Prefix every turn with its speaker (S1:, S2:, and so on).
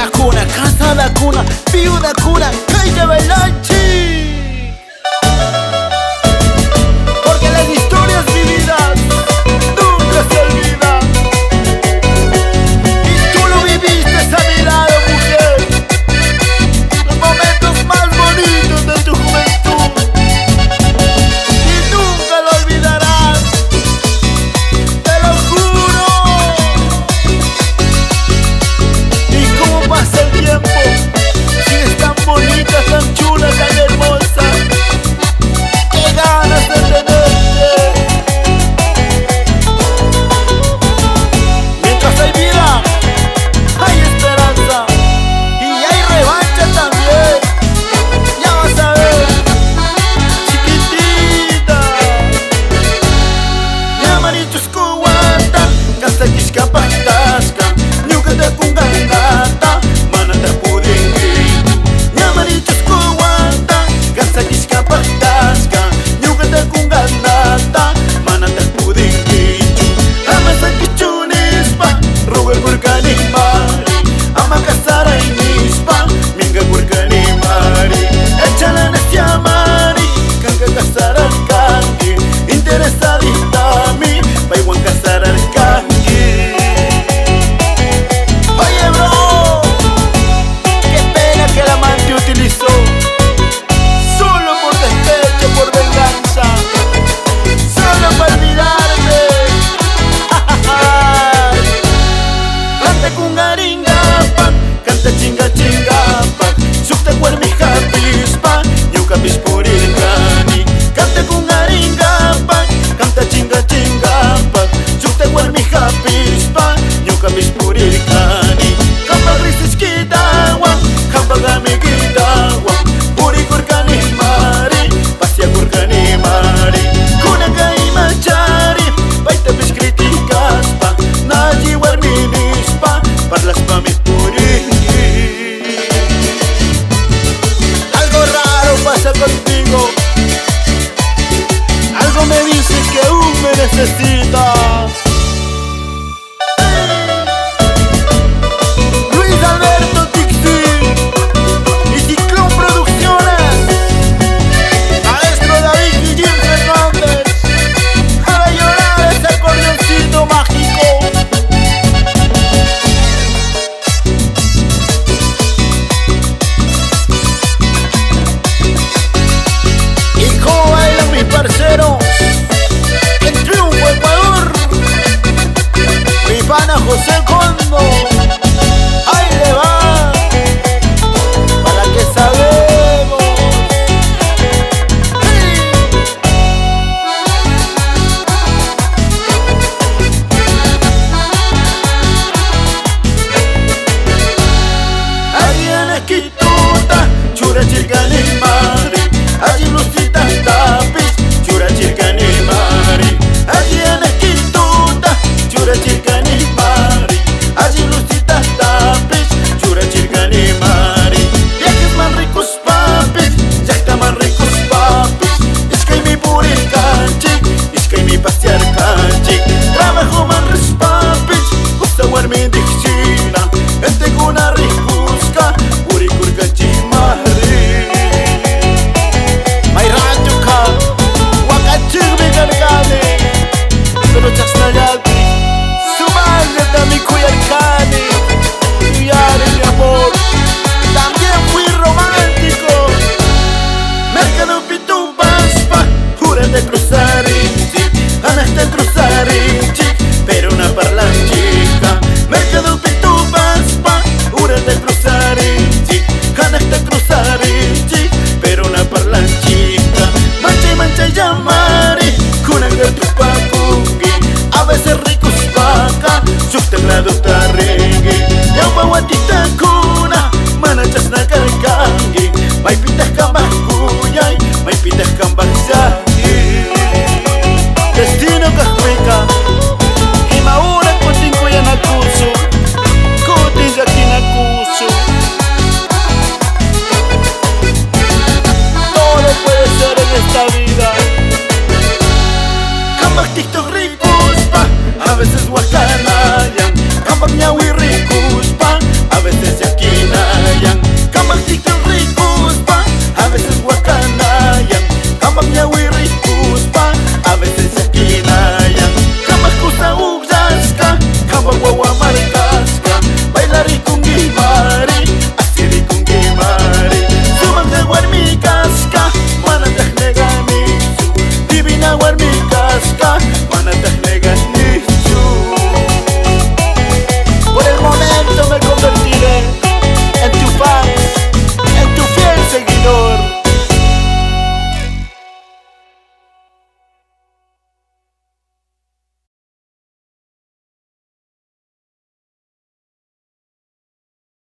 S1: Solteracuna, casadacuna, viudacuna, kayta bailanchik. Porque las historias vividas nunca se olvidan. Y tú lo viviste a mi lado, mujer. Los momentos más bonitos de tu juventud. Y nunca lo olvidarás. Te lo juro. Y cómo pasa el tiempo. Si es tan bonita, tan chula, tan hermosa. Qué ganas de tenerte. Mientras hay vida, hay esperanza. Y hay revancha también. Ya vas a ver, chiquitita. Ñamari chusku wata, kasakishka paktashka, ñukata kunganata, manata pudinki. Ñamari chusku wata, kasakishka paktashka, ñukata kunganata, manata pudinkichu. Ama sakichu nishpa, rugakurkani mari, ama kasaray nishpa, mingakurkani mari. Échala necia mari, kanka kasararkanki, interesaditami, paywan kasararkanki. Oye bro, qué pena que el amante utilizó, solo por despecho, por venganza, solo para olvidarte. Canta kungaringapak, canta chinga chingapak, shukta warmi hapishpa, ñukapish purirkani. Canta kungaringapak, canta chinga chingapak, shukta warmi hapishpa, ñukapish purirkani. Kampak risishkitawan, kampak amiguitawan, purikurkani mari, pasiakurkani mari. Kunanka imachari, paytapish criticashpa, na alli warmi nishpa, parlashpami purinki. Algo raro pasa contigo. Algo me dice que aún me necesitas. Luis Alberto Tixi y Ciclón Producciones. Maestro David Guillén Fernández. Para llorar ese acordeoncito mágico. Y cómo bailan mis parceros en Triunfo, Ecuador. Mi pana José Condo. Ahí le va. Para que sabemos. ¡Sí! Ariana Quituta, churachirkani.